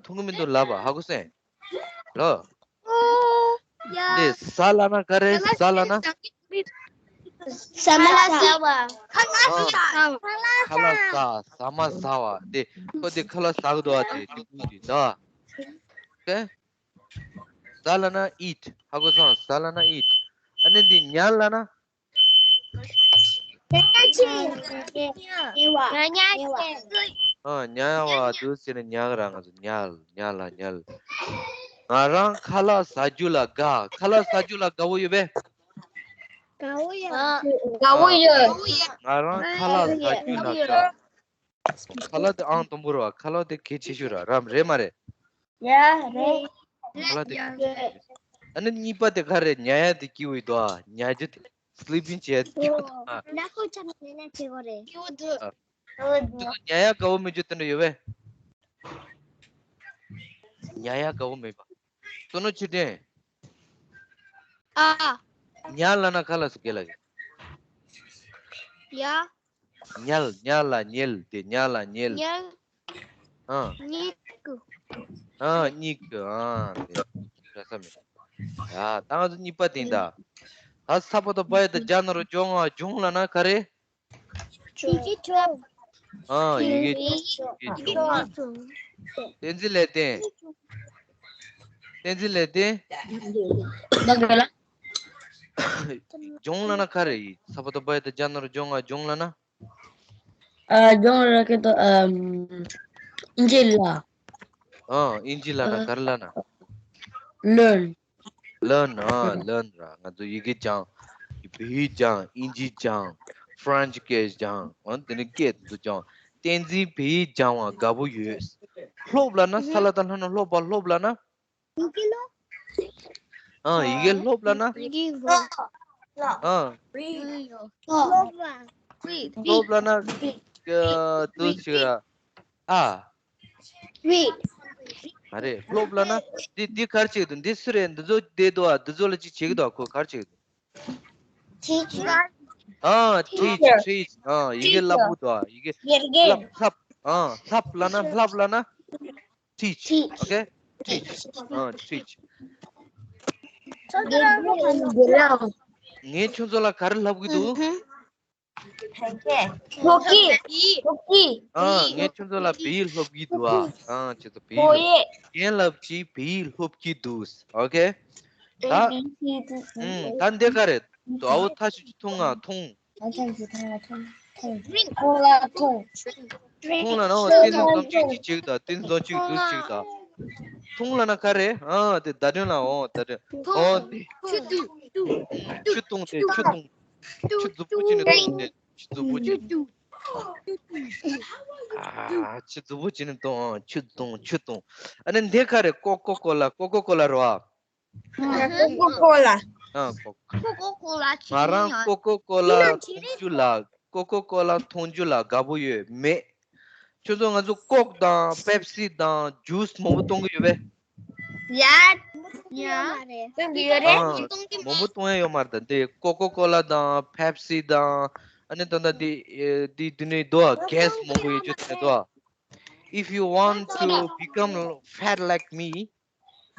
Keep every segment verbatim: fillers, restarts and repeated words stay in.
མཐོང་གི་མི་འདུག་ལབ་པ། ཧ་གོ་སོང་། ལོ། འདི་ཟ་ལབ་ན་ག་རེ། ཟ་ལབ་ན། ཟ་མ་ཟ་བ། ཁ་ལག་ཟ་བ། ཁ་ལག་ཟ། ཟ་མ་ཟ་བ། འདི་ཁོ་འདི་ཁ་ལག་ཟ་གི་འདུག་བ། དེ་ཏུ་ཏུ་དེ་ད། ཨོ་ཁེ། ཟ་ལབ་ན་eat། ཧ་གོ་སོང་། ཟ་ལབ་ན་eat། ཨ་ནི་འདི་ཉལ་ལབ་ན། ཉལ་ཉལ་ཉལ་བ། ཨ། ཉལ་བ་འདུག་ཟེར་ནས་ཉལ་གི་ར། ང་ཚོ་ཉལ་ཉལ་ལ་ཉལ། ང་རང་ཁ་ལག་ཟ་རྒྱུ་ལ་དགའ། ཁ་ལག་ཟ་རྒྱུ་ལ་དགའ་བོ་ཡོད་པས། དགའ་བོ་ཡོད། དགའ་བོ་ཡོད། ང་རང་ཁ་ལག་ཟ་རྒྱུ་ལ་དགའ། ཁ་ལག་དེ་ཨང་དང་པོ་རེད་བ། ཁ་ལག་དེ་གལ་ཆེ་ཤོས་ར། རམ་རེད་མ་རེད། ཡ་རེད། ཁ་ལག་དེ་གལ་ཆེ་ཤོས་རེད། ཨ་ནི་གཉིས་པ་དེ་ག་རེད། ཉལ་ཡ་དེ་སྐྱིད་པོ་ཡོད་དོ། ཨ། ཉལ་རྒྱུ་དེ། sleeping བྱས་ཏེ་སྐྱིད་པོ་འདུག་ཨ། ནག་པོ་ཆགས་ནས་ལས་བྱེད་དགོས་རེད། སྐྱིད་པོ་འདུག་ཨ། འདུག་ཉལ་ཡ་དགའ་བོ་མེད་རྒྱུ་དེ་འདྲ་ཡོད་པས། ཉལ་ཡ་དགའ་བོ་མེད་པ། བསོད་ནམས་ཆོས་སྒྲོན། ཨ། ཉལ་ལབ་ན་ག་ལབ་སོང་། རྒན་ལགས་ཀྱིས། ཡ། ཉལ། ཉལ་ལ་ཉལ། དེ་ཉལ་ལ་ཉལ། ཉལ། ཨ། གཉིད་ཁུག་ཨ། གཉིད་ཁུག་ཨ། དེ་ར་ས་མེད། ཡ། ད་ང་ཚོ་གཉིས་པ་དེ་ཡིན་ད། ད་ས་པ་ཏ་བ་ཡ་བཏགས་སྦྱར་ན་རོ་སྦྱོང་། ཨ། སྦྱོང་ལབ་ན་ག་རེ། ཡི་གེ་སྦྱོང་། ཨ། ཡི་གེ། ཡི་གེ་སྦྱོང་། བསྟན་འཛིན་ལེགས་ལྡན། བསྟན་འཛིན་ལེགས་ལྡན། སྦྱོང་ལབ་ན་ག་རེ། ས་པ་ཏ་བ་ཡ་བཏགས་སྦྱར་ན་རོ་སྦྱོང་། ཨ། སྦྱོང་ལབ་ན། ཨ། སྦྱོང་ལབ་ཀྱི་འདུག་ཨམ། ཨིན་ཇི་ལ། ཨ། ཨིན་ཇི་ལབ་ན་ག་རེ་ལབ་ན། learn། learn། ཨ། learn་ར། ང་ཚོ་ཡི་གེ་སྦྱང་། བོད་ཡིག་སྦྱང་། ཨིན་ཇི་སྦྱང་། French་སྐད་སྦྱང་། འོ་དེ་ནི་སྐད་དེ་ཚོ་སྦྱང་། བསྟན་འཛིན་བོད་ཡིག་སྦྱང་བ་དགའ་པོ་ཡོད། སློབ་ལབ་ན། ས་ལ་བཏགས་སླ་ན་སློབ་པ། སློབ་ལབ་ན། ཡི་གེ་སློབ། ཨ། ཡི་གེ་སློབ་ལབ་ན། ཡི་གེ་སློབ། ཨ། སློབ་པ། read། སློབ་ལབ་ན། ཨ། དུ་ཞིག་ར། ཨ། read། མ་རེད། སློབ་ལབ་ན། འདི་འདི་ག་རེ་བྱེད་ཀྱི་འདུག་འདི་སུ་རེད། འདི་ཚོ་བསྡད་འདུག་ཨ། འདི་ཚོ་ལ་ཅིག་བྱེད་ཀྱི་འདུག་ཨ། ཁོ་ག་རེ་བྱེད་ཀྱི་འདུག teacher། ཨ། teach teacher། teach། ཨ། ཡི་གེ་བསླབ་གི་འདུག་ཨ། ཡི་གེ་བསླབ། བསླབ། ཨ། བསླབ་ལབ་ན། བསླབ་ལབ་ན། teach། teach། ཨོ་ཁེ། teach། ཨ། teach། ངས་ཁྱོད་ཚོ་ལ་ག་རེ་བསླབ་ཀྱི་འདུག་ལྷོ་ཀི། ལྷོ་ཀི། ཨ། ངས་ཁྱོད་ཚོ་ལ་བོད་ཡིག་སློབ་ཀྱི་འདུག་ཨ། ཨ། ཁྱོད་ཚོ་བོད་ཡིག་སློབ། རྒན་ལགས་ཀྱིས་བོད་ཡིག་སློབ་ཀྱི་འདུག་ཨོ་ཁེ། ད། ཨུམ། ད་འདི་ག་རེད། དུ་ཨ་བོ་ཐ་ཤི་ཅི་འཐུང་ང་འཐུང་། འཐུང་ལ་ནའོ་བསྟན་འཛིན་བཟང་སྤྱོད་ཀྱིས་བྱེད་ཀྱི་འདུག་བསྟན་འཛིན་བཟང་སྤྱོད་ཀྱིས་བྱེད་ཀྱི་འདུག་འཐུང་ལབ་ན་ག་རེ། ཨ། དེ་བརྡ་དོན་ལ། འོ་བརྡ་དོན། འོ་དེ། ཆུ་འཐུང་། དེ་ཆུ་འཐུང་། དེ་ཆུ་འཐུང་། ཆུ་རྫིག་པོ་ཅིག་ནས་འཐུང་། དེ་ཆུ་རྫིག་པོ་ཅིག་ནས་འཐུང་། ཨ། ཆུ་རྫིག་པོ་ཅིག་ནས་འཐུང་། ཨ། ཆུ་འཐུང་། ཆུ་འཐུང་། ཨ་ནི་འདི་ག་རེ། ཀོ་ཀོ་ཀོ་ལ། ཀོ་ཀོ་ཀོ་ལ་རེད་བ། ཀོ་ཀོ་ཀོ་ལ། ཨ། ཀོ། ཀོ་ཀོ་ཀོ་ལ། ང་རང་ཀོ་ཀོ་ཀོ་ལ་འཐུང་རྒྱུ་ལ། ཀོ་ཀོ་ཀོ་ལ་འཐུང་རྒྱུ་ལ་དགའ་པོ་ཡོད་མེད། ཁྱོད་ཚོ་ང་ཚོ་ཀོག་དང་པེབ་སི་དང་ཇུས་མང་པོ་འཐུང་གི་ཡོད་པས། ཡ། ཡ། འཐུང་གི་ཡོད་རེད། ཨ། མང་པོ་འཐུང་ཡ་ཡོད་མ་རེད། ད་འདི་ཀོ་ཀོ་ཀོ་ལ་དང་པེབ་སི་དང་། ཨ་ནི་ད་ལྟ་འདི། ཨེ། འདི་འདི་ནི་འདུག་ཨ། གེ་སི་མང་པོ་ཡོད་རྒྱུ་དེ་འདུག་ཨ། If you want to become fat like me,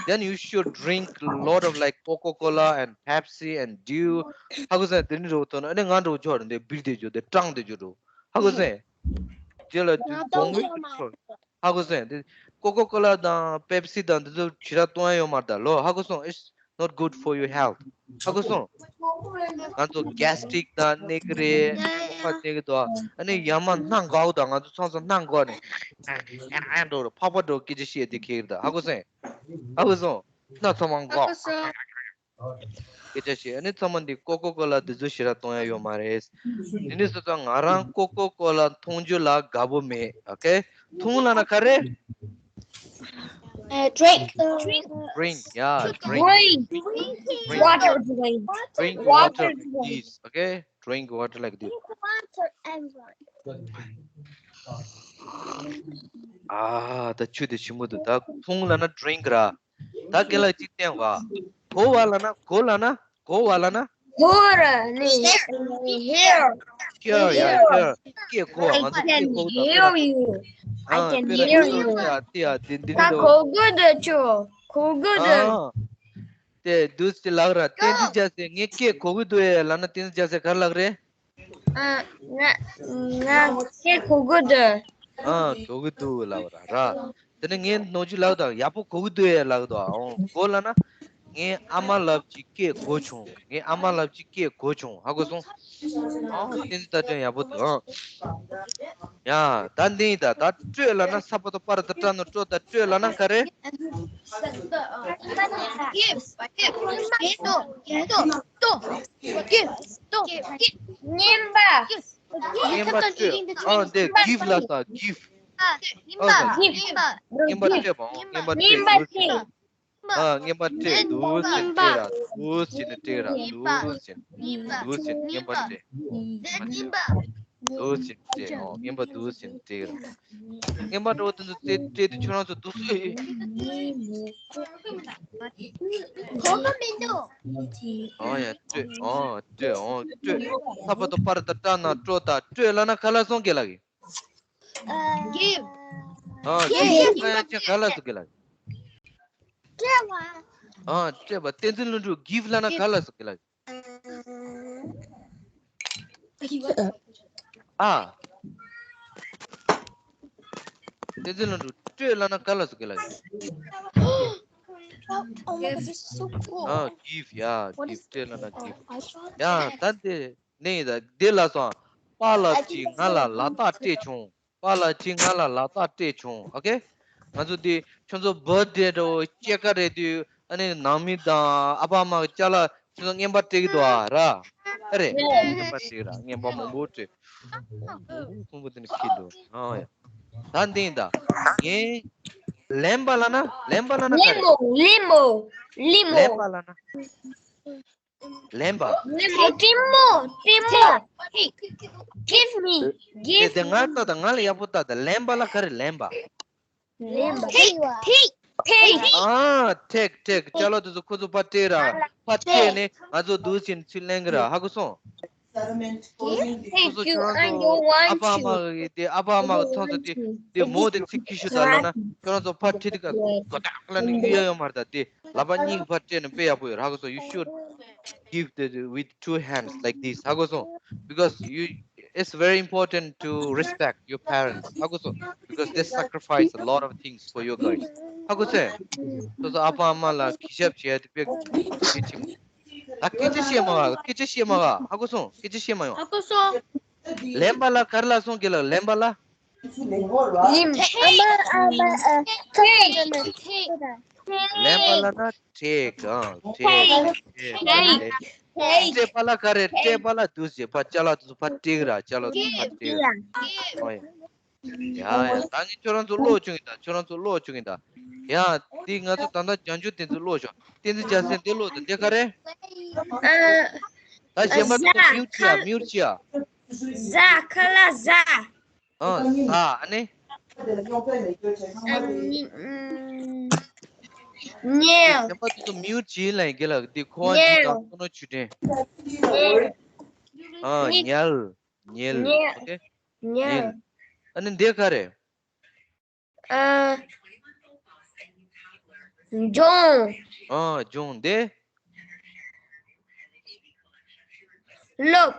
then you should drink a lot of, like, Coca-Cola and Pepsi and Dew. ཧ་གོ་སོང་། དེ་ནི་རོ་ཐོན་ཨ་ནི་ང་འགྲོ་ཆོག་རེད། འདི་བིར་དེ་ཇོ་དེ་ཀྲང་དེ་ཇོ་འགྲོ། ཧ་གོ་སོང་། དེ་ལ་དེ་ང་གདོང་མོ་ཆོག་མ་ཆོག་ཧ་གོ་སོང་། དེ་ཀོ་ཀོ་ཀོ་ལ་དང་པེབ་སི་དང་དེ་ཚོ་ཞེ་དྲག་འཐུང་ཡ་ཡོད་མ་རེད་ད་ལོ། ཧ་གོ་སོང་། It's not good for your health. ཧ་གོ་སོང་། ང་ཚོ་གེ་སི་ཊིག་དང་གནས་ཀྱི་རེད། ཁ་གནས་ཀྱི་འདུག་ཨ་ནི་ཡ་མ་སྣ་འགག་དང་ང་ཚོ་ཚང་ས་སྣ་འགག་ནས་ཨ་འགྲོ་རེད། ཕག་པ་འགྲོ་སྐད་ཆ་བཤད་དེ་ཁེལ་ད། ཧ་གོ་སོང་། ཧ་གོ་སོང་། སྣ་ཚང་མ་འགག་ཧ་གོ་སོང་། སྐད་ཆ་བཤད། ཨ་ནི་ཚང་མ་འདི་ཀོ་ཀོ་ཀོ་ལ་འདི་ཚོ་ཞེ་དྲག་འཐུང་ཡ་ཡོད་མ་རེད། དེ་ནི་སོ་སོ་ང་རང་ཀོ་ཀོ་ཀོ་ལ་འཐུང་རྒྱུ་ལ་དགའ་པོ་མེད། ཨོ་ཁེ། འཐུང་ལབ་ན་ག་རེ། Uh, drink. Drink. Yeah, drink. Drink. Drink. Water drink. Drink water like this. Okay? Drink water like this. Drink water and run. ཨ། ད་ཆུ་དེ་ཞིམ་པོ་འདུག་ད་འཐུང་ལབ་ན་drink་ར། ད་རྒན་ལགས་གཅིག་བསྟན་བ། གོ་བ་ལབ་ན། གོ་ལབ་ན། གོ་བ་ལབ་ན། གོ་ར་ནི། Hair. hear, yeah, hear. སྐད་གོ། ང་ཚོ་སྐད་གོ་གི་དང་དཔེར་ན། I can hear you. དེ་ཡ་དེ་ཡ་དེ་འདི་འདི་འདྲ་བོ། གོ་གི་འདུག་ཁྱོད། གོ་གི་འདུག་ཨ། དེ་འདུག་སེ་ལབ་ར། བསྟན་འཛིན་རྒྱལ་མཚན་ངས་སྐད་གོ་གི་འདུག་ཨེ་ལབ་ན། བསྟན་འཛིན་རྒྱལ་མཚན་ག་རེ་ལབ་རེད། ཨ། ང་ང་སྐད་གོ་གི་འདུག་ཨ། གོ་གི་འདུག་ལབ་ར་ར། དེ་ནས་ངས་ནོར་འཁྲུལ་ལབ་དང་། ཡག་པོ་གོ་གི་འདུག་ཨེ་ལབ་དང་། ཨོ། གོ་ལབ་ན། ངའི་ཨ་མ་ལགས་ཀྱི་སྐད་གོ་བྱུང་། ངའི་ཨ་མ་ལགས་ཀྱི་སྐད་གོ་བྱུང་། ཧ་གོ་སོང་། ཨོ། བསྟན་འཛིན་ད་དོན་ཡག་པོ་འདུག་ཨང་། ཡ། ད་འདི་ཡིན་ད། ད་སྤྲོད་ལབ་ན། ས་པ་ཏོ་པ་ར་ཏ་ཏྲ་ན་སྤྲོད་ད། སྤྲོད་ལབ་ན་ག་རེ། Give, give, give, give, give, give, give, give, give, give, རྔན་པ། རྔན་པ་སྤྲོད། ཨ། འདི་give ལབ་ས། give། ཨ། རྔན་པ་སྤྲད་པ། ཨོ། རྔན་པ་སྤྲད། རྔན་པ་སྤྲད། ཨ། རྔན་པ་སྤྲད། འདུག་སེ་སྤྲད་ར། འདུག་སེ་ནས་སྤྲད་ར། འདུག་སེ། འདུག་སེ་རྔན་པ་སྤྲད། འདུག་སེ་སྤྲད། ཨོ། རྔན་པ་འདུག་སེ་སྤྲད་ར། རྔན་པ་འདྲ་བོ་དེ་ཚོ་སྤྲད་སྤྲད་དུས་ཁྱོད་རང་ཚོ་འདུག་སེ། གོ་གི་མི་འདུག་ཨོ་ཡ། སྤྲོད། ཨོ། སྤྲོད། ཨོ། སྤྲོད། ས་པ་ཏོ་པ་ར་ཏ་ཏྲ་ན་སྤྲོད་ད། སྤྲོད་ལབ་ན་ག་ལབ་སོང་། རྒན་ལགས་ཀྱིས། Give. ཨ། give ལབ་ན་ཁྱེད་ག་ལབ་སོང་། རྒན་ལགས་ཀྱིས། སྤྲད་པ། ཨ། སྤྲད་པ། བསྟན་འཛིན་ལྷུན་གྲུབ། give ལབ་ན་ག་ལབ་སོང་། རྒན་ལགས་ཀྱིས། ཨ། བསྟན་འཛིན་ལྷུན་གྲུབ། སྤྲོད་ལབ་ན་ག་ལབ་སོང་། རྒན་ལགས་ཀྱིས། ཨ། give. ཡ། give. སྤྲོད་ལབ་ན་give. ཡ། ད་དེ་ནས་ཡིན་ད། འདི་ལབ་སོང་། པཱ་ལགས་ཀྱིས་ང་ལ་ལག་རྟགས་སྤྲད་བྱུང་། པཱ་ལགས་ཀྱིས་ང་ལ་ལག་རྟགས་སྤྲད་བྱུང་། ཨོ་ཁེ། ང་ཚོ་དེ་ཁྱོད་ཚོ་བར་ཐི་ཌེ་འདྲ་བོ་སྐྱེས་སྐར་རེད་དུས། ཨ་ནི་ནང་མི་དང་ཨ་ཕ་ཨ་མ་གི་ཅ་ལག་ཁྱོད་ཚོ་རྔན་པ་སྤྲད་ཀྱི་འདུག་ཨ་ར། ཨ་རེད། རྔན་པ་སྤྲད་ར། རྔན་པ་མང་པོ་སྤྲད། ཁོང་པོ་དེ་ནི་ཁྱི་འདུག་ཨ་ཡ། ད་འདི་ཡིན་ད། ངས་ལེན་པ་ལབ་ན། ལེན་པ་ལབ་ན་ག་རེ། ལེན་པ། ལེན་པ། ལེན་པ་ལབ་ན། ལེན་པ། ལེན་པ། སྤྲད་མོ། སྤྲད་མོ། Give me. དེ་Give དེ་ང་ལྟ་དང་། ང་ལ་ཡག་པོ་ལྟ་དང་། ལེན་པ་ལ་ག་རེ། ལེན་པ། ལེན་པ། Take. Take. Take. ཨ། take take. ཅ་ལག་དེ་ཚོ་ཁོ་ཚོ་ཕར་སྤྲད་ར། ཕར་སྤྲད་ནས་ང་ཚོ་འདུག་སེ་ཚུར་ལེན་གི་ར། ཧ་གོ་སོང་། Thank you. I don't want to. ཨ་ཕ་ཨ་མ་གི་དེ། ཨ་ཕ་ཨ་མ་གི་མཚམས་སུ་དེ་དེ་མོ་དེ་ཚིག་ཁྱི་ཤུ་ད་ལབ་ན། ཁྱོད་རང་ཚོ་ཕར་ཁྲིད་དེ་ག་གོ་ད་ལ་ནི་གཡོ་ཡོད་མ་རེད། ད་དེ་ལག་པ་གཉིས་ཀྱིས་ཕར་སྤྲད་ན་དཔེ་ཡག་པོ་ཡོད། ཧ་གོ་སོང་། You should give the with two hands like this. ཧ་གོ་སོང་། Because you, it's very important to respect your parents. ཧ་གོ་སོང་། Because they sacrifice a lot of things for you guys. ཧ་གོ་སོང་། སོ་སོ་ཨ་ཕ་ཨ་མ་ལ་གུས་ཞབས་བྱེད་ཡ་དེ་དཔེ་གལ་ཆེན་པོ། ད་སྐད་ཆ་བཤད་མ་ག་སྐད་ཆ་བཤད་མ་ག་ཧ་གོ་སོང་། སྐད་ཆ་བཤད་མ་ཡོང་། ཧ་གོ་སོང་། ལེན་པ་ལ་ག་རེ་ལབ་སོང་། རྒན་ལགས། ལེན་པ་ལ། ལེན་པ་ལབ་ན་take. ཨ། take. take. take. སྤྲད་པ་ལ་ག་རེ། སྤྲད་པ་ལ་འདུག་སེ་ཕར་ཅ་ལག་དེ་ཚོ་ཕར་སྤྲད་གི་ར། ཅ་ལག་དེ་ཚོ་ཕར་སྤྲད་གི་ར། ཨོ་ཡ། ཡ་ཡ། ད་ངས་ཁྱོད་རང་ཚོ་ཀློག་བཅུག་གི་ཡིན་ད། ཁྱོད་རང་ཚོ་ཀློག་བཅུག་གི་ཡིན་ད། ཡ། འདི་ང་ཚོ་ད་ལྟ་རྒྱང་སྐྱོད་དེ་ཚོ་ཀློག་ཤོག་བསྟན་འཛིན་རྒྱལ་མཚན། འདི་ཀློག་དང་། འདི་ག་རེ། ཨ། ད་གཞན་པ་དེ་ཚོ་ཟ། མིའུ་ཊི་ཡ། མིའུ་ཊི་ཡ། ཟ། ཁ་ལག་ཟ། ཨ། ཟ། ཨ་ནི། ཨ་ནི། ཨམ། ཉལ། གཞན་པ་དེ་ཚོ་མིའུ་ཊི་ཡ་ལ་ཡིན་གི་ལ། འདི་ཁོ་བ་ཅིག་དང་ཁོ་ནོ་ཆུ་ཕྲན། ཉལ། ཨ། ཉལ། ཉལ། ཉལ། ཉལ། ཨོ་ཁེ། ཉལ། ཉལ། ཨ་ནི་འདི་ག་རེ། ཨ། སྦྱོང་། ཨ། སྦྱོང་། འདི། ཀློག་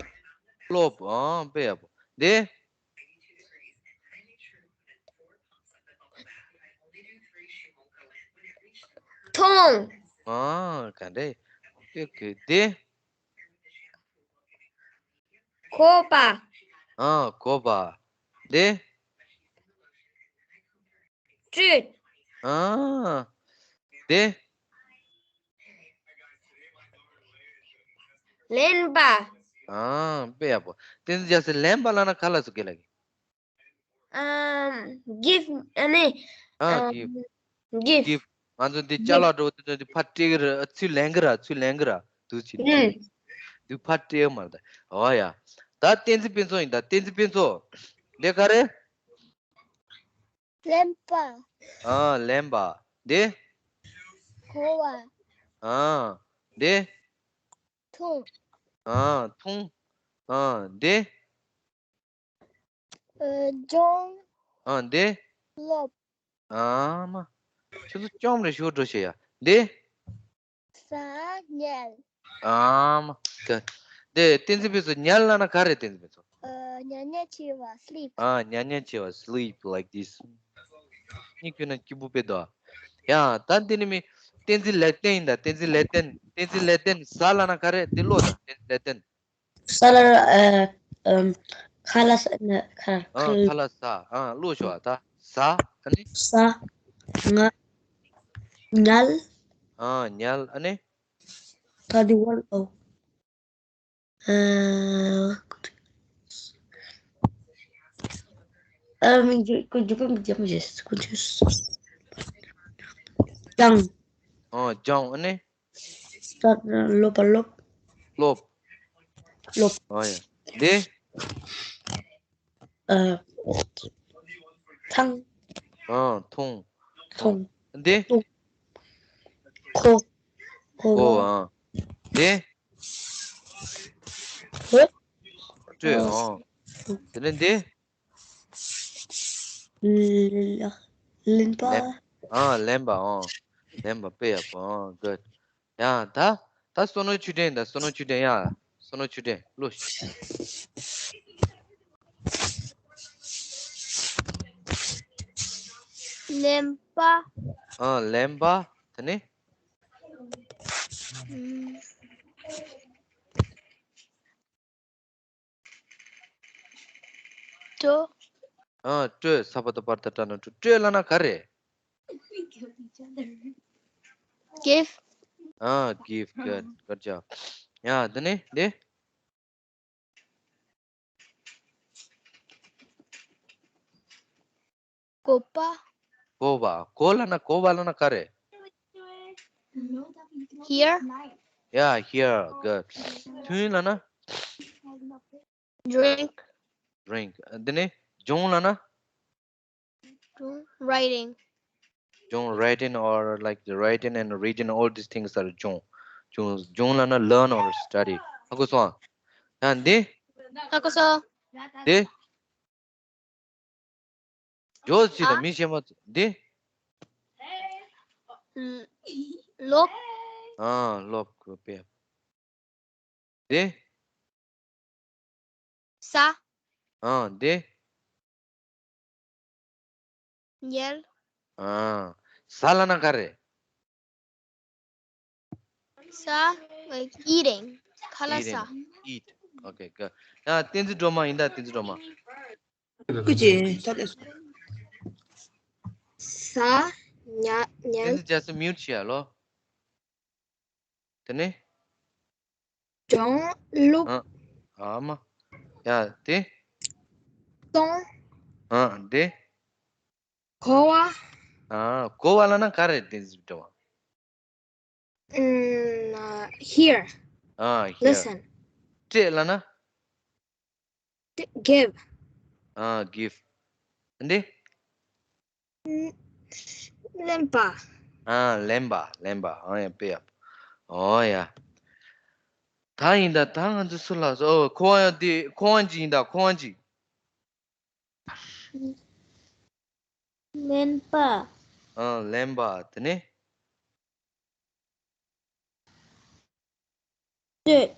ཀློག་ཨ། དཔེ་ཡག་པོ། འདི། མཐོང་། ཨ། ག་འདྲ། ཨོ་ཁེ། འདི། གོ་བ། ཨ། གོ་བ། འདི། སྤྲོད། ཨ། འདི། ལེན་པ། ཨ། དཔེ་ཡག་པོ། བསྟན་འཛིན་རྒྱལ་མཚན། ལེན་པ་ལབ་ན་ག་ལབ་སོང་། རྒན་ལགས་ཀྱིས། ཨམ། give. ཨ་ནི། ཨ། ཨམ། give. give. ང་ཚོ་འདི་ཅ་ལག་འདྲ་བོ་དེ་ཚོ་འདི་ཕར་སྤྲད་གི་ར། ཚུར་ལེན་གི་ར། ཚུར་ལེན་གི་ར། འདུག་སེ་འདུག་སེ། འདི་ཕར་སྤྲད་མ་རེད་ད། ཨོ་ཡ། ད་བསྟན་འཛིན་ཕུན་ཚོགས་ཡིན་ད། བསྟན་འཛིན་ཕུན་ཚོགས། འདི་ག་རེ། ལེན་པ། ཨ། ལེན་པ། འདི། གོ་བ། ཨ། འདི། མཐོང་། ཨ། མཐོང་། ཨ། འདི། ཨ། སྦྱོང་། ཨ། འདི། ཀློག་ཨ་མ། ཁྱོད་ཚོ་སྐྱོམ་རེ་ཞུ་འགྲོ་ཤེས་ཡ། འདི། ས། ཉལ། ཨ་མ། ཀ། འདི་བསྟན་འཛིན་ཕུན་ཚོགས་ཉལ་ལབ་ན་ག་རེ་བསྟན་འཛིན་ཕུན་ཚོགས། ཨ། ཉལ་ཉལ་བྱེད་པ། སི་ལིབ། ཨ། ཉལ་ཉལ་བྱེད་པ། sleep like this. གཉིད་ཁུག་ན་སྐྱིད་པོ་དཔེ་འདུག་ཡ། ད་འདི་ནི་མི། བསྟན་འཛིན་ལེགས་ལྡན་ཡིན་ད། བསྟན་འཛིན་ལེགས་ལྡན། བསྟན་འཛིན་ལེགས་ལྡན་ས་ལབ་ན་ག་རེ། འདི་ཀློག་ད། བསྟན་འཛིན་ལེགས་ལྡན། ས་ལ། ཨ། ཨམ། ཁ་ལ་ས་ན། ཁ། ཨ། ཁ་ལ་ས། ཨ། ཀློག་ཤོག་ཨ། ད་ས། ཨ་ནི། ས། ང་། ཉལ། ཨ། ཉལ། ཨ་ནི། ད་འདི་བར། ཨོ། ཨ། ཨ། མིང་རྒྱུ་ཀུན་རྒྱུ་ཀུན་རྒྱུ་མི་ཞེས་ཀུན་རྒྱུ། ཀྱང་། ཨ། ཀྱང་། ཨ་ནི། ད་སློབ་པ། སློབ། སློབ། སློབ། ཨ་ཡ། འདི། ཨ། ཐང་། ཨ། འཐུང་། འཐུང་། འཐུང་། འདི། འཐུང་། ཁོ། ཁོ། ཁོ། ཨ། འདི། ཁོ། སྤྲོད། ཨ། དེ་ནས་འདི། ལ། ལེན་པ། ལེན། ཨ། ལེན་པ། ཨ། ལེན་པ་དཔེ་ཡག་པོ། ཨ། གུཌ། ཡ། ད། ད་བསོད་ནམས་ཆོས་སྒྲོན། ད་བསོད་ནམས་ཆོས་སྒྲོན། ཡ། བསོད་ནམས་ཆོས་སྒྲོན། ཀློག་ཤིག་ལེན་པ། ཨ། ལེན་པ། དེ་ནས། ཨམ། སྤྲོད། ཨ། སྤྲོད། ས་པ་བཏགས་སྤར་བཏགས་སྤྲ་ན་སྤྲོད། སྤྲོད་ལབ་ན་ག་རེ། give། ཨ། give། good, good job. ཡ། དེ་ནས་འདི། གོ་བ། གོ་བ། གོ་ལབ་ན། གོ་བ་ལབ་ན་ག་རེ། here། yeah, here. Good. འཐུང་ལབ་ན། drink། drink. དེ་ནས་སྦྱོང་ལབ་ན། སྦྱོང་། writing། སྦྱོང་། writing or like the writing and reading, all these things are སྦྱོང་། སྦྱོང་། སྦྱོང་ལབ་ན་learn or study. ཧ་གོ་སོང་ཨ། ཡ། འདི། ཧ་གོ་སོང་། འདི། ཇོ་ཅི་ད། ཨ། མི་ཤེས་མ། འདི། ཀློག་ཨ། ཀློག་དཔེ། འདི། ས། ཨ། འདི། ཉལ། ཨ། ཟ་ལབ་ན་ག་རེ། ཟ། like eating. ཁ་ལག་ཟ། eating. eat. Okay, good. ཡ། བསྟན་འཛིན་སྒྲོལ་མ་ཡིན་ད། བསྟན་འཛིན་སྒྲོལ་མ། སྐུ་མཁྱེན། ད་ལྟ། ཟ། ཉལ། བསྟན་ཉལ། འཛིན་རྒྱལ་སྲས་mute བྱེད་ཡ་ལོ། དེ་ནས། སྦྱོང་། ཀློག་ཨ། ཨ་མ། ཡ། དེ། གཏོང་། ཨ། དེ། གོ་བ། ཨ། གོ་བ་ལབ་ན་ག་རེ། བསྟན་འཛིན་སྒྲོལ་མ། ཨམ། hear། ཨ། hear། listen། སྤྲད་ལབ་ན། give། ཨ། give། འདི། ལེན་པ། ཨ། ལེན་པ། ལེན་པ། ཨ་ཡ། དཔེ་ཡག་པོ། ཨོ་ཡ། ད་ཡིན་ད། ད་ང་ཚོ་སུ་ལ་སོ། ཨོ། ཁོ་བ་ཡང་དེ། ཁོ་བ་ཅིག་ཡིན་ད། ཁོ་བ་ཅིག་ལེན་པ། ཨ། ལེན་པ། དེ་ནས། སྤྲོད།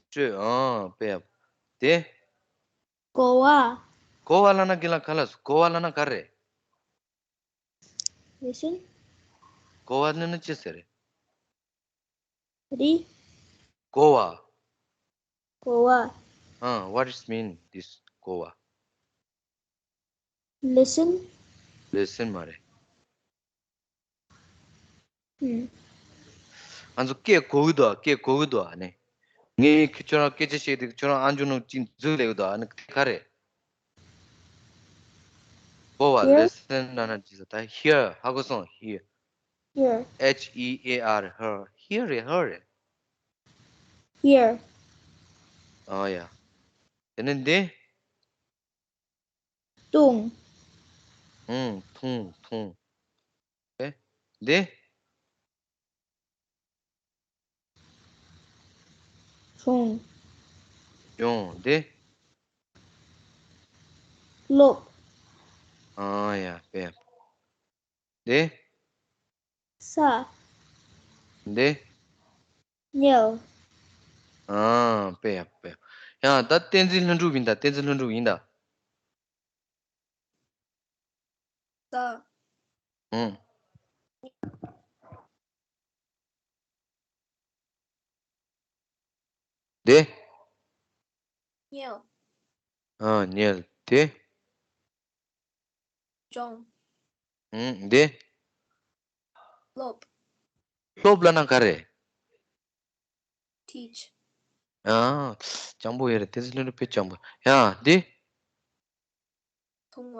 སྤྲོད། ཨ། དཔེ་ཡག་པོ། དེ། གོ་བ། གོ་བ་ལབ་ན་གི་ལ་ག་ལ་སོ། གོ་བ་ལབ་ན་ག་རེ། listen། གོ་བ་ནི་ནི་ཅི་ཟེར་རེད། རེད། གོ་བ། གོ་བ། ཨ། what is mean this གོ་བ། listen། listen མ་རེད། ཨུམ། ང་ཚོ་སྐད་གོ་གི་འདུག་སྐད་གོ་གི་འདུག་ཨ་ནི། ངས་ཁྱོད་རང་སྐད་ཆ་བཤད་དུས་ཁྱོད་རང་ཨ་འཇུ་ནུ་ཅིག་འཛུལ་ལེ་གི་འདུག་ཨ་ནི་ག་རེད། གོ་བ། here། listen ན་ན་ཅི་ཟེར་ད། hear ཧ་གོ་སོང་། hear། hear། H E A R hear རེད། hear རེད། hear། ཨ་ཡ། དེ་ནས་འདི། འཐུང་། ཨུང་། འཐུང་། འཐུང་། ཨེ། འདི། སྦྱོང་། སྦྱོང་། འདི། ལོབ། ཨ་ཡ་དཔེ། འདི། ས། འདི། ཉལ། ཨ་དཔེ་ཡ་དཔེ། ཡ་ད་བསྟན་འཛིན་ལྷུན་གྲུབ་ཡིན་ད། བསྟན་འཛིན་ལྷུན་གྲུབ་ཡིན་ད། ས། ཨུང་། འདི། ཉལ། ཨ་ཉལ། འདི། སྦྱོང་། ཨུང་། འདི། སློབ། སློབ་ལབ་ན་ག་རེ། teach། ཨ་སྤྱང་པོ་ཡོད་རེད། བསྟན་འཛིན་ལྷུན་གྲུབ་དཔེ་སྤྱང་པོ། ཡ་འདི། འཐུང་བ།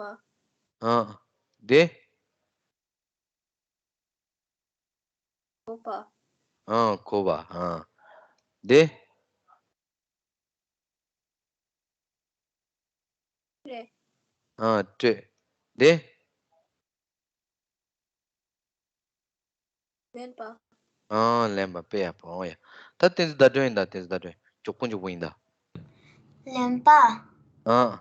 ཨ་འདི། གོ་བ། ཨ་གོ་བ། ཨ་འདི། སྤྲོད། ཨ་སྤྲོད། འདི། ལེན་པ། ཨ་ལེན་པ། དཔེ་ཡག་པོ། ཨོ་ཡ། ད་བསྟན་འཛིན་ཟླ་སྒྲོན་ཡིན་ད། བསྟན་འཛིན་ཟླ་སྒྲོན་མགྱོགས་པོ་མགྱོགས་པོ་ཡིན་ད། ལེན་པ། ཨ།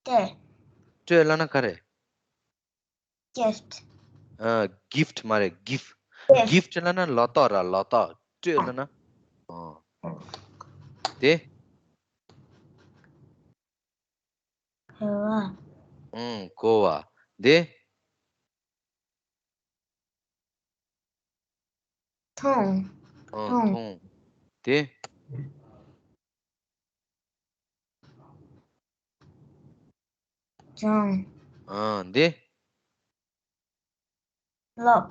སྤྲོད། སྤྲོད་ལབ་ན་ག་རེ། gift། ཨ་gift མ་རེད། gift། gift ལབ་ན་ལོ་ཏོག་ར། ལོ་ཏོག། སྤྲོད་ལབ་ན། ཨོ། དེ། གོ་བ། ཨུང་། གོ་བ། དེ། འཐུང་། ཨུང་། འཐུང་། དེ། སྦྱོང་། ཨ་འདི། སློབ།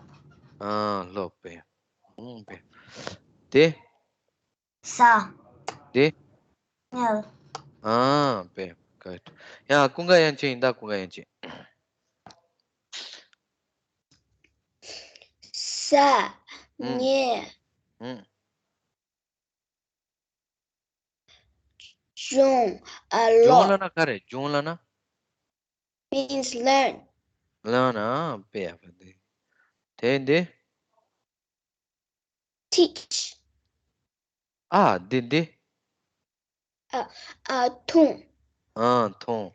ཨ་སློབ། དཔེ། ཨུང་། དཔེ། དེ། ས། དེ། ཉལ། ཨ་དཔེ། good། ཡ་ཀུན་དགའ་དབྱངས་ཅན་ཡིན་ད། ཀུན་དགའ་དབྱངས་ཅན། ས། ཨུང་། ཉལ། ཨུང་། སྦྱོང་། ཨ་སྦྱོང་ལབ་ན་ག་རེ། སྦྱོང་ལབ་ན། means learn། learn། ཨ་དཔེ་ཡག་པོ་འདུག་དེ་འདི། teach། ཨ་འདི་འདི། ཨ་ཨ་འཐུང་། ཨ་འཐུང་།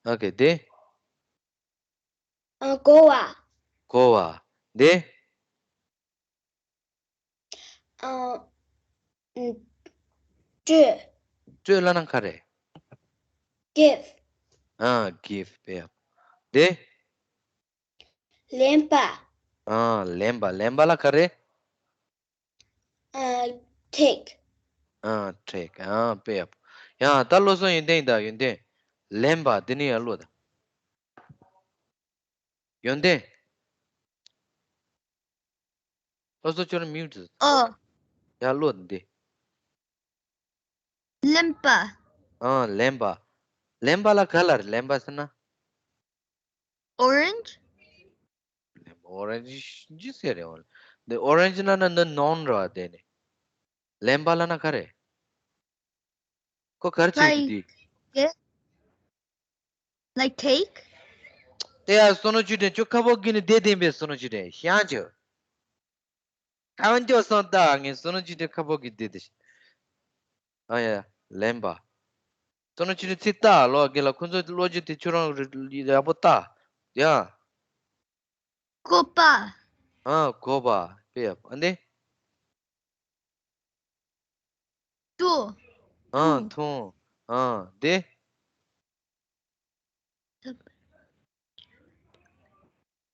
ཨོ་ཁེ། འདི། ཨ་གོ་བ། གོ་བ། འདི། ཨ་སྤྲོད། སྤྲོད་ལབ་ན་ག་རེ། give། ཨ་give། དཔེ་ཡག་འདི། ལེན་པ། ཨ་ལེན་པ། ལེན་པ་ལབ་ག་རེ། ཨ་take། ཨ་take། ཨ་དཔེ་ཡག་ཡ་ད་བློ་བཟང་ཡོན་ཏན་ཡིན་ད། ཡོན་ཏན། ལེན་པ་འདི་ནི་ཡར་ཀློག་ད། ཡོན་ཏན། བློ་བཟང་ཁྱོད་རང་mute། ཨོ། ཡར་ཀློག་ད་འདི། ལེན་པ། ཨ་ལེན་པ། ལེན་པ་ལབ་ག་ལབ་རེད། ལེན་པ་ཟེར་ན། orange། ལེན་པ། orange་ཅི་ཟེར་རེད། འོ་འདི་orange་ན་ན་འདི་noun་རེད་པ། དེ་ནི་ལེན་པ་ལབ་ན་ག་རེ། ཁོ་ག་རེ་བྱེད་ཀྱི་འདུག like take། དེ་ཡ་བསོད་ནམས་ཆོས་སྒྲོན། ཁྱོད་ཁ་ཕོ་གི་ནི་བསྡད་བསྡད་པའི་བསོད་ནམས་ཆོས་སྒྲོན་ཤང་ཆོས། ཁ་བ་འཇོག་སོང་ད། ངས་བསོད་ནམས་ཆོས་སྒྲོན་ཁ་ཕོ་གི་བསྡད་དེ། ཨ་ཡ། ལེན་པ། བསོད་ནམས་ཆོས་སྒྲོན་ཚིག་ལྟ་ལོ་རྒན་ལགས། ཁོ་ཚོའི་བློ་སྦྱོང་དེ་ཁྱོད་རང་ཡག་པོ་ལྟ། ཡ། གོ་བ། ཨ་གོ་བ། དཔེ་ཡག་པོ། ཨ་འདི། འཐུང་། ཨ་འཐུང་། ཨ་འདི།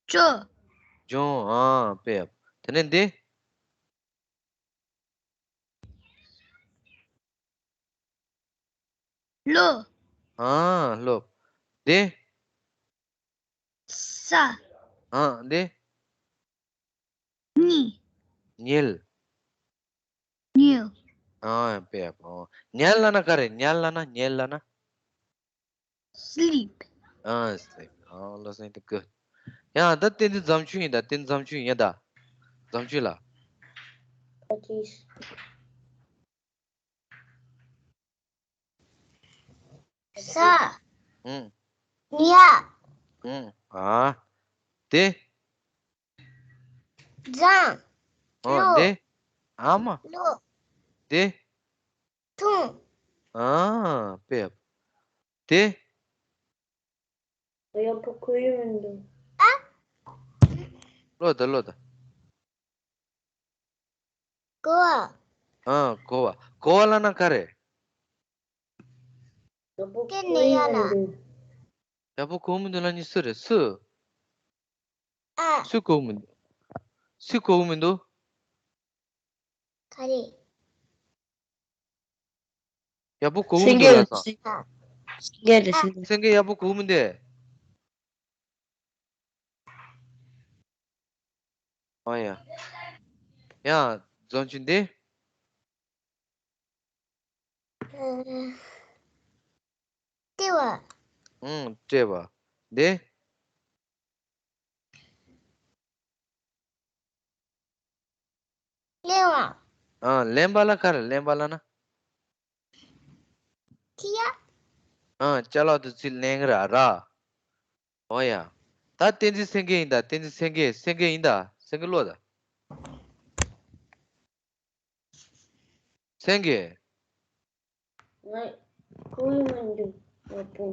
སྤྱོད། སྦྱོང་། ཨ་དཔེ་ཡག་པོ། དེ་ནས་འདི། སློབ། ཨ་སློབ། འདི། ས། ཨ་འདི། ཉལ། ཉལ། ཉལ། ཨ་དཔེ་ཡག་པོ། ཉལ་ལབ་ན་ག་རེ། ཉལ་ལབ་ན། ཉལ་ལབ་ན། sleep། ཨ་sleep། ཨ་བློ་བཟང་དེ་good། ཡ་ད་བསྟན་འཛིན་རྫམ་ཆུ་ཡིན་ད། བསྟན་འཛིན་རྫམ་ཆུ་ཡིན་ད། རྫམ་ཆུ་ལགས། ས། ཨུང་། ཉ། ཨུང་། ཨ། དེ། རྫམ། ཨོ་ལོ། དེ། ཨ་མ། ལོ། དེ། ཐུང་། ཨ། དཔེ་ཡག་པོ། དེ། ཡག་པོ་གོ་ཡི་མི་འདུག་ཨ། ཀློག་དང་ཀློག་དང་། གོ་བ། ཨ། གོ་བ། གོ་བ་ལབ་ན་ག་རེ། ཡག་པོ་གོ་ཡི་མི་འདུག་ཡག་པོ་གོ་མི་འདུག་ལབ་མཁན་སུ་རེད། སུ། ཨ། སུས་གོ་གི་མི་འདུག་སུས་གོ་གི་མི་འདུག་ག་རེ། ཡག་པོ་གོ་གི་མི་འདུག་ལབ་སོང་། སེང་གེ་རེད། སེང་གེ། སེང་གེ་ཡག་པོ་གོ་གི་མི་འདུག་ཨ་ཡ། ཡ། རྫོང་ཆུང་འདི། ཨ། ལྟེ་བ། ཨང་། ལྟེ་བ། འདི། གླེན་པ། ཨ། གླེན་པ་ལབ་ག་རེ། གླེན་པ་ལབ་ན། ཁྱི་ཡ། ཨ། ཅ་ལག་དེ་ཚོ་ལེན་གི་ར་ར། འོ་ཡ། ད་བསྟན་འཛིན་སེང་གེ་ཡིན་ད། བསྟན་འཛིན་སེང་གེ། སེང་གེ་ཡིན་ད། སེང་གེ་ཀློག་ད། སེང་གེ། ང་གོ་གི་མི་འདུག་ཡག་པོ།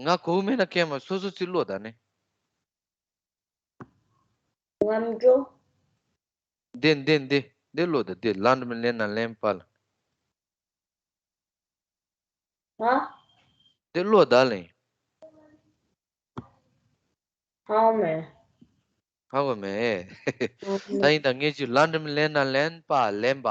ང་གོ་གི་མེད་ན་སྐད་མ། སོ་སོ་ཚིག་ཀློག་ད་ནི། ངམ་འགྲོ། འདི་འདི་འདི་འདི་ཀློག་ད། འདི། ལ་འགྲེང་བུ་ལེན་ན་ལེན་པ་ལ། ཧ། འདི་ཀློག་ད་ལེན། ཧ་གོ་མེད། ཧ་གོ་མེད། ད་ཡིན་ད། ངས་ཅིག་ལ་འགྲེང་བུ་ལེན་ན་ལེན་པ། ལེན་པ།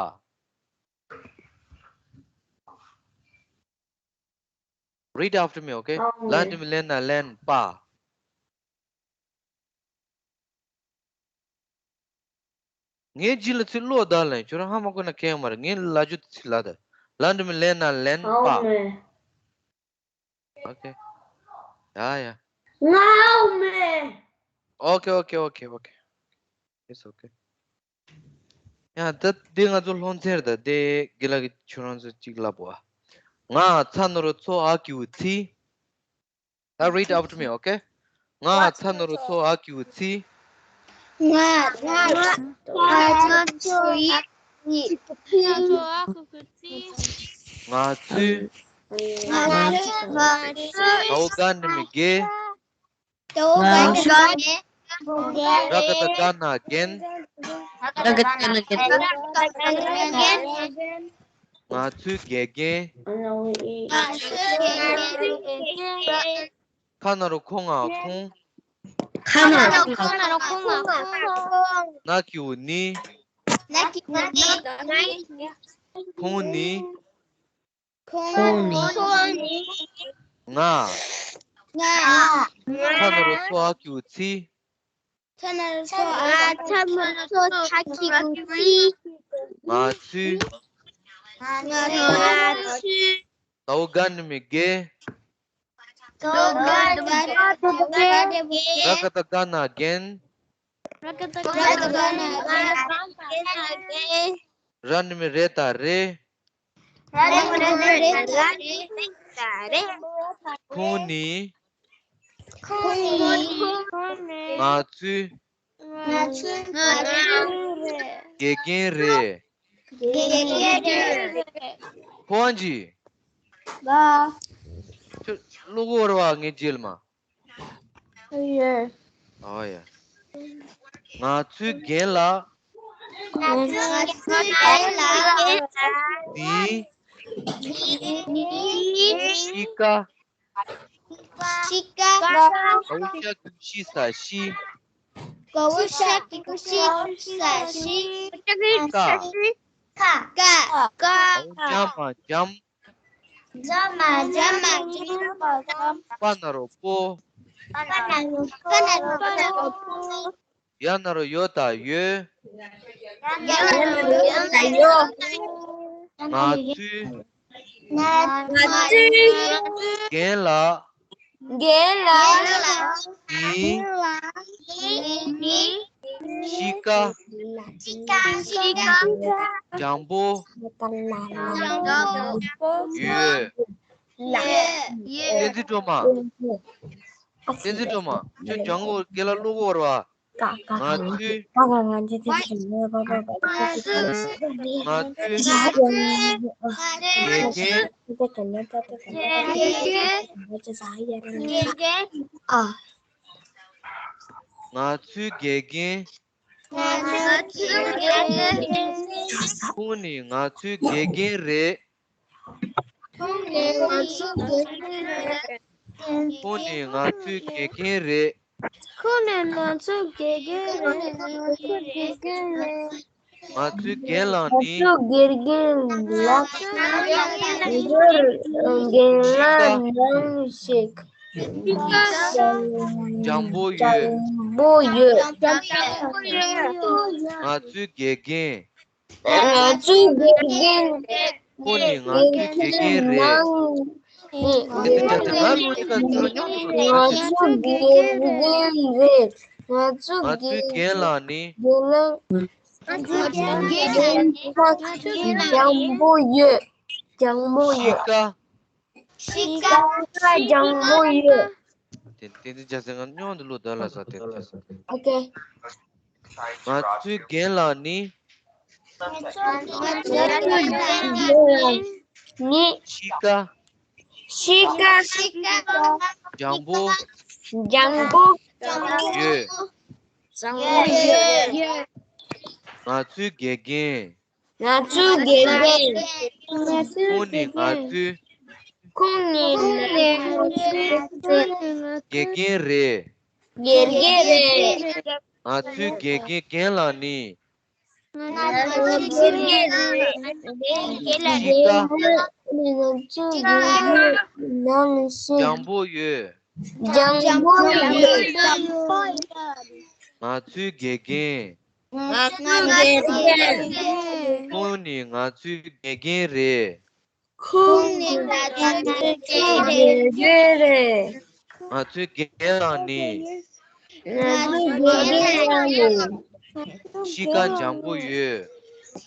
Read after me, okay? ཨང་། ལ་འགྲེང་བུ་ལེན་ན་ལེན་པ། ངའི་རྗེས་ལ་ཚིག་ཀློག་ད་ལེན། ཁྱོད་རང་ཧ་མ་གོ་ན་ཁྱད་མ་རེད། ངས་ལབ་རྒྱུ་དེ་ཚིག་ལབ་ད། ལ་འགྲེང་བུ་ལེན་ན་ལེན་པ། ཨང་། Okay. ཡ་ཡ། ང་ཨོ་མེ། Okay, okay, okay, okay. It's okay. ཡ། ད་འདི་ང་ཚོ་སློབ་ཚན་རེད་ད། དེ་དགེ་ལགས་ཀྱིས་ཁྱོད་རང་ཚོ་གཅིག་ལབ་བ། ང་ཚ་ན་རོ་ཚོ་འ་གི་གུ་ཚི། ད་read after me, okay? ང་ཚ་ན་རོ་ཚོ་འ་གི་གུ་ཚི། ང་། ང་། ང་་ཚོ་ཡི། ང་ཚོ་ཨ་ཁུ་ཁུ་ཚི། ང་ཚོས། ང་ཚོས། ང་ཚོས། ད་འོག་ག་འགྲེང་བུ་གི། ད་འོག་ག་འགྲེང་བུ་གི། ར་ག་བཏགས་རྒ་ན་རྒན། ར་ག་བཏགས་རྒ་ན་རྒན། ང་ཚོས་དགེ་རྒན། ང་ཚོས་དགེ་རྒན། ཁ་ན་རོ་ཁོ་ང་ཁོང་། ཁ་ན་རོ་ཁོ་ང་ཁོང་། ན་གི་གུ་ནི། ན་གི་གུ་ནི། ཁོང་ནི། ཁོང་ནི། ང་། ང་། ཁ་ན་རོ་ཚོ་འ་གི་གུ་ཚི། ཁ་ན་རོ་ཚོ་འ། ཁ་ན་རོ་ཚོ་འ་གི་གུ་ཚི། ང་ཚོས། ང་ཚོས། ད་འོག་ག་འགྲེང་བུ་གི། ད་འོག་ག་འགྲེང་བུ་གི། ར་ག་བཏགས་རྒ་ན་རྒན། ར་ག་བཏགས་རྒ་ན་རྒན། ར་འགྲེང་བུ་རེ་ད་རེ། ར་འགྲེང་བུ་རེ་ད་རེ། ཁོང་ནི། ཁོང་ནི། ང་ཚོའི། ང་ཚོའི། དགེ་རྒན་རེད། དགེ་རྒན་རེད། ཕོ་བ་ཇི། ལ། ཁྱོད་ཀློག་གི་ཡོད་རེད་བ། ངའི་རྗེས་ལ་མར། ཡོད། ཨོ་ཡ། ང་ཚོའི་རྒན་ལགས། ང་ཚོའི་རྒན་ལགས། ནི། ནི། གཤིས་ཀ། གཤིས་ཀ། དགའ་བོ་ཤ་གི་གུ་ཤི་ས་ཤི། དགའ་བོ་ཤ་གི་གུ་ཤི་ས་ཤི། ཀ། ཀ། ཀ། དགའ་བོ་འཇམ་མ་འཇམ། འཇམ་མ་འཇམ་མ་འཇམ། པ་ན་རོ་པོ། པ་ན་རོ་པ་ན་རོ་པོ། ཡ་ན་རོ་ཡོ་ད་ཡོད། ཡ་ན་རོ་ཡོ་ད་ཡོད། ང་ཚོའི། ང་ཚོའི། རྒན་ལགས། རྒན་ལགས། ནི། ནི། གཤིས་ཀ། གཤིས་ཀ། འཇམ་པོ། འཇམ་པོ། ཡོད། ཡོད། བསྟན་འཛིན་སྒྲོལ་མ། བསྟན་འཛིན་སྒྲོལ་མ། ཁྱོད་ལྗང་གུ་རྒན་ལགས་ཀློག་གི་ཡོད་རེད་བ། ང་ཚོས། ང་ཚོས། དགེ་རྒན། ང་ཚོའི་དགེ་རྒན། ཁོང་ནི་ང་ཚོའི་དགེ་རྒན་རེད། ཁོང་ནི་ང་ཚོའི་དགེ་རྒན་རེད། ཁོང་ནི་ང་ཚོའི་དགེ་རྒན་རེད། ང་ཚོའི་རྒན་ལགས་ནི། ང་ཚོའི་དགེ་རྒན་ལགས། རྒན་ལགས་ནང་ཞིག་ལྗང་པོ་ཡོད། ལྗང་པོ་ཡོད། ང་ཚོའི་དགེ་རྒན། ང་ཚོའི་དགེ་རྒན། ཁོ་ནི་ང་ཚོའི་དགེ་རྒན་རེད། ང་ཚོའི་དགེ་རྒན་རེད། ང་ཚོའི་རྒན་ལགས་ནི། རྒན་ལགས། ལྗང་པོ་ཡོད། ལྗང་པོ་ཡོད། ཤི་ཀ། ཤི་ཀ། ལྗང་པོ་ཡོད། དེ་དེ་དེ་ཅག་སེ་ང་སྙོང་དུ་ལོ་ད་ལ་ས་དེ་དེ་ས། ཨོ་ཁེ། ང་ཚོའི་རྒན་ལགས་ནི། ང་ཚོའི་རྒན་ལགས་ནི། ཤི་ཀ། ཤི་ཀ། ལྗང་པོ། ལྗང་པོ། ཡོད། ལྗང་པོ་ཡོད། ང་ཚོའི་དགེ་རྒན། ང་ཚོའི་དགེ་རྒན། ཁོང་ནི་ང་ཚོའི། ཁོང་ནི་ང་ཚོའི། དགེ་རྒན་རེད། དགེ་རྒན་རེད། ང་ཚོའི་དགེ་རྒན་རྒན་ལགས་ནི། ང་ཚོའི་དགེ་རྒན་རེད། ཤི་ཀ། ང་ཚོའི་དགེ་རྒན་ནང་བཞིན། ལྗང་པོ་ཡོད། ལྗང་པོ་ཡོད། ང་ཚོའི་དགེ་རྒན། ང་ཚོའི་དགེ་རྒན། ཁོང་ནི་ང་ཚོའི་དགེ་རྒན་རེད། ཁོང་ནི་ང་ཚོའི་དགེ་རྒན་རེད། ང་ཚོའི་རྒན་ལགས་ནི། ང་ཚོའི་རྒན་ལགས་ནི། ཤི་ཀ་ལྗང་པོ་ཡོད།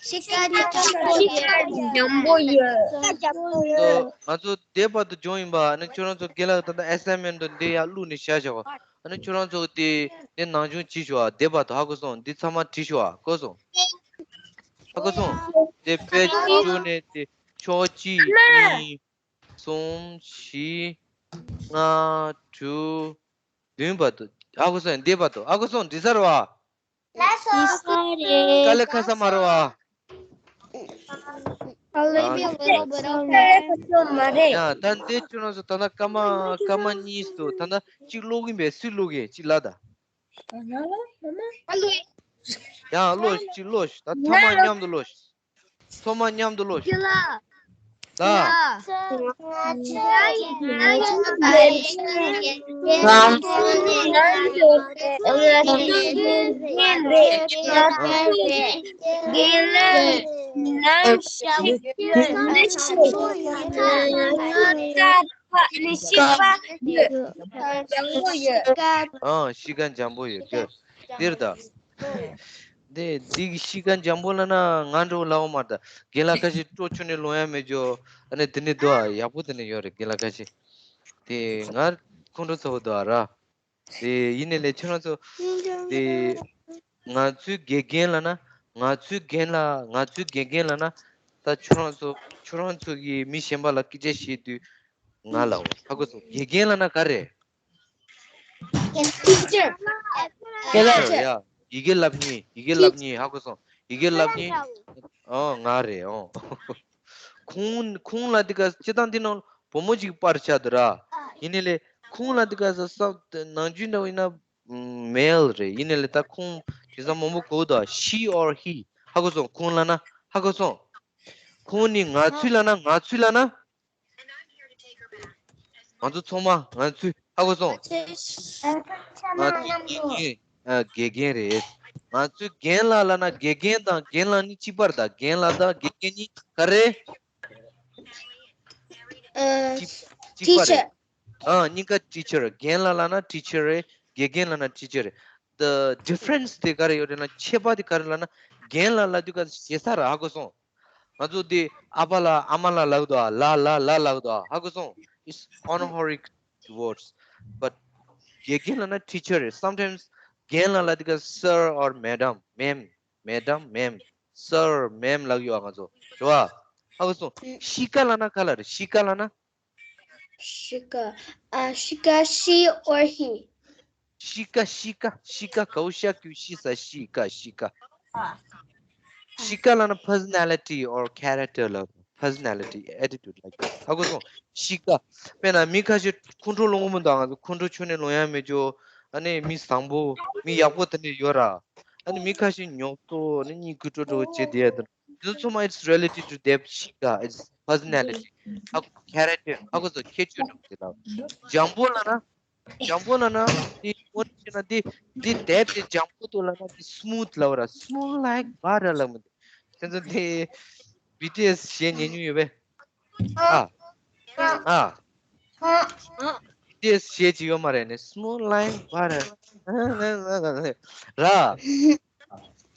ཤི་ཀ་ལྗང་པོ་ཡོད། ཤི་ཀ་ལྗང་པོ་ཡོད། ང་ཚོ་འདས་པ་དུ་སྦྱོང་ཡིན་པ། ཨ་ནི་ཁྱོད་རང་ཚོ་རྒན་ལགས་ད་ལྟ་ཨེ་སའིན་མེན་ཊི་འདི་ཡར་བླུགས་ནས་བཞག་བཞག་གོ། ཨ་ནི་ཁྱོད་རང་ཚོ་དེ་དེ་ནང་སྦྱོང་བྱེད་ཤོག་ཨ། འདས་པ་དུ་ཧ་གོ་སོང་། འདི་ཚང་མ་བྲིས་ཤོག་ཨ། གོ་སོང་། ཧ་གོ་སོང་། དེ་དཔེ་བཅུ་ནས་དེ་ཕྱོགས་གཅིག་གཉིས། གསུམ། བཞི། ལྔ། དྲུག་བདུན་བར་དུ། ཧ་གོ་སོང་། འདི་བར་དུ་ཧ་གོ་སོང་། འགྲིག་ས་རེད་བ། འགྲིག་ས་རེད། དཀའ་ལས་ཁག་ས་མ་རེད་བ། དཀའ་ལས་ཁག་ས་མ་རེད། ཡ་ད་འདི་ཁྱོད་རང་ཚོ་ད་ལྟ་སྐར་མ་སྐར་མ་གཉིས་སུ་ད་ལྟ་གཅིག་ཀློག་གིན་པས། སུས་ཀློག་གི་གཅིག་ལ་ད། ཡང་ཀློག་ཤིག་ཀློག་ཤིག་ད་ཚང་མ་མཉམ་དུ་ཀློག་ཤིག་ཚང་མ་མཉམ་དུ་ཀློག་ཤིག་ད། ཨང་། གཤིས་ཀ་འཇམ་པོ་ཡོད། གྱོད། འདིར་ད། འདི་འདི་གི་གཤིས་ཀ་འཇམ་པོ་ལ་ན་ང་འགྲོ་ལའོ་མ་ད། རྒན་ལགས་ཁ་ཤས་སྤྲོ་ཆུ་ནས་ལོང་ཡ་མེད་ཇོ། ཨ་ནི་དེ་ནས་དོ་ཨ་ཡག་པོ་དེ་ནས་ཡོད་རེད། རྒན་ལགས་ཁ་ཤས། དེ་ང་ཁོང་ཁྲོ་ཚ་བོ་དོ་ཨ་ར། དེ་ཡིན་ནས་ལས་ཁྱོད་རང་ཚོ། དེ་ང་ཚོའི་དགེ་རྒན་ལ་ན། ང་ཚོའི་རྒན་ལ་ང་ཚོའི་དགེ་རྒན་ལ་ན། ད་ཁྱོད་རང་ཚོ་ཁྱོད་རང་ཚོ་གིས་མི་གཞན་པ་ལ་སྐད་ཆ་བཤད་དུས། ང་ལ་འོ་ཧ་གོ་སོང་། དགེ་རྒན་ལ་ན་ག་རེ། Teacher. Teacher. ཡ། ཡི་གེ་སློབ་གཉེར། ཡི་གེ་སློབ་གཉེར་ཧ་གོ་སོང་། ཡི་གེ་སློབ་གཉེར། ཨོ་ང་རེད་ཨོ། ཁོང་ཁོང་ལ་འདི་ག་སྤྱི་བཏང་འདི་ནང་བུ་མོ་ཅིག་པར་ཆགས་འདུག་ར། ཡིན་ནའི་ལས་ཁོང་ལ་འདི་ག་ས་ས་ནང་རྒྱུན་འདྲ་བོ་ཡིན་ན་male རེད། ཡིན་ནའི་ལས་ད་ཁོང་དེང་སང་མང་པོ་གོ་འདུག she or he ཧ་གོ་སོང་། ཁོང་ལ་ན་ཧ་གོ་སོང་། ཁོང་ནི་ང་ཚོའི་ལ་ན་ང་ཚོའི་ལ་ན། ང་ཚོ་ཚང་མ་ང་ཚོའི་ཧ་གོ་སོང་། ང་ཚོའི་དགེ་རྒན་ཨ་དགེ་རྒན་རེད། ང་ཚོའི་རྒན་ལགས་ལ་ན་དགེ་རྒན་དང་རྒན་ལགས་གཉིས་གཅིག་པ་རེད་ད། རྒན་ལགས་དང་དགེ་རྒན་གཉིས་ག་རེ། གཅིག་གཅིག་པ་རེད། ཨ་གཉིས་ཀ་teacher རེད། རྒན་ལགས་ལ་ན་teacher རེད། དགེ་རྒན་ལ་ན་teacher རེད། The difference དེ་ག་རེ་ཡོད་རེད་ན་ཁྱད་པར་དེ་ག་རེ་ལ་ན་རྒན་ལགས་ལ་དུས་ག་ཞེ་ས་ར་ཧ་གོ་སོང་། ང་ཚོ་དེ་ཨ་ཕ་ལ་ཨ་མ་ལ་ལབ་དོ་ཨ། ལ་ལ་ལ་ལབ་དོ་ཨ། ཧ་གོ་སོང་། It's honorific words. But དགེ་རྒན་ལ་ན་teacher རེད། Sometimes རྒན་ལ་ལབ་དུས་སྐབས་sir or madam, ma'am, madam, ma'am, sir, ma'am ལབ་ཡོད་ང་ཚོ། རེད་བ། ཧ་གོ་སོང་། ཤི་ཀ་ལབ་ན་ག་ལ་རེད། ཤི་ཀ་ལབ་ན། Shika. Uh, Shika, she or he? ཤི་ཀ་ཤི་ཀ་ཤི་ཀ་གའུ་ཤ་ཀུ་ཤི་ས་ཤི་ཀ་ཤི་ཀ་ཤི་ཀ་ལབ་ན་personality or character ལ། personality, attitude like that. ཧ་གོ་སོང་། ཤི་ཀ་དཔེར་ན་མི་ཁ་ཤས་ཁོང་ཁྲོ་ལངས་མི་འདུག་ང་ཚོ་ཁོང་ཁྲོ་ཁྱོན་ནས་ལངས་ཡ་མེད་ཅོ། ཨ་ནི་མི་བཟང་པོ་མི་ཡག་པོ་དེ་འདྲ་ཡོད་ར། ཨ་ནི་མི་ཁ་ཤས་ཉོབ་ཏོ་ཨ་ནི་གཉིད་ཁུག་ཀྲོ་ཀྲོ་བྱེད་དེ་ཡ་དེ་འདྲ། འདི་ཚོ་ཚང་མ་it's related to their ཤི་ཀ, it's personality. ཧ་གོ། character. ཧ་གོ་སོང་། ཁྱད་ཆོས་འདྲ་པོ་དེ་ལ། འཇམ་པོ་ལབ་ན། འཇམ་པོ་ལབ་ན་དེ་ངོ་ཤེས་ན་དེ་དེ་དེབ་དེ་འཇམ་པོ་འདུག་ལབ་ན་དེ་smooth ལབ་ར། smooth like butter ལབ་མི་འདུག་དེ་ཚོ་དེ་བི་ཊི་ཨེས་གཞས་ཉན་མྱོང་ཡོད་པས། ཨ། ཨ། བི་ཊི་ཨེས་གཞས་ཅིག་ཡོད་མ་རེད་ནི། smooth like butter. ར།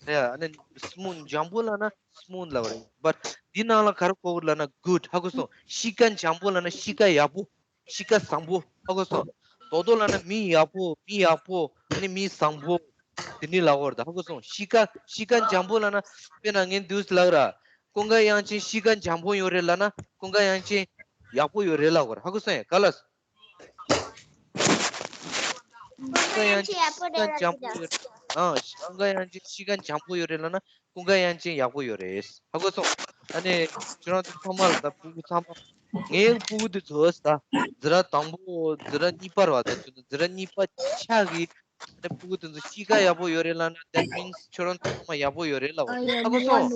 རེད། ཨ་ནི་smooth འཇམ་པོ་ལབ་ན་smooth ལབ་རེད། but འདི་ནང་ལ་ག་རེ་གོ་དགོས་ལབ་ན་good. ཧ་གོ་སོང་། ཤི་ཀ་འཇམ་པོ་ལབ་ན་ཤི་ཀ་ཡག་པོ། ཤི་ཀ་བཟང་པོ། ཧ་གོ་སོང་། རྡོག་རྡོག་ལབ་ན་མི་ཡག་པོ། མི་ཡག་པོ། ཨ་ནི་མི་བཟང་པོ། དེ་འདྲ་ལབ་དགོས་རེད་ད། ཧ་གོ་སོང་། ཤི་ཀ་ཤི་ཀ་འཇམ་པོ་ལབ་ན་དཔེར་ན་ངས་འདུག་ལབ་ར། ཀུན་དགའ་དབྱངས་ཅན་ཤི་ཀ་འཇམ་པོ་ཡོད་རེད་ལབ་ན་ཀུན་དགའ་དབྱངས་ཅན་ཡག་པོ་ཡོད་རེད་ལབ་དགོས་རེད། ཧ་གོ་སོང་ཡ། ག་ལ། ཀུན་དགའ་དབྱངས་ཅན་ཤི་ཀ་འཇམ་པོ་ཡོད་རེད། ཨ། ཀུན་དགའ་དབྱངས་ཅན་ཤི་ཀ་འཇམ་པོ་ཡོད་རེད་ལབ་ན་ཀུན་དགའ་དབྱངས་ཅན་ཡག་པོ་ཡོད་རེད། ཧ་གོ་སོང་། ཨ་ནི་ཁྱོད་རང་ཚོ་ཚང་མ་ལ་ད་སྤུ་གུ་ཚང་མ། ངའི་སྤུ་གུ་དེ་ཚོ་ད་འཛིན་གྲྭ་དང་པོ་འཛིན་གྲྭ་གཉིས་པ་རེད་བ། ད་ཁྱོད་ཚོ་འཛིན་གྲྭ་གཉིས་པ་ཆགས་ཀྱི། ཨ་ནི་སྤུ་གུ་དེ་ཚོ་ཤི་ཀ་ཡག་པོ་ཡོད་རེད་ལབ་ན་that means ཁྱོད་རང་ཚོ་ཚང་མ་ཡག་པོ་ཡོད་རེད་ལབ་དགོས། ཧ་གོ་སོང་།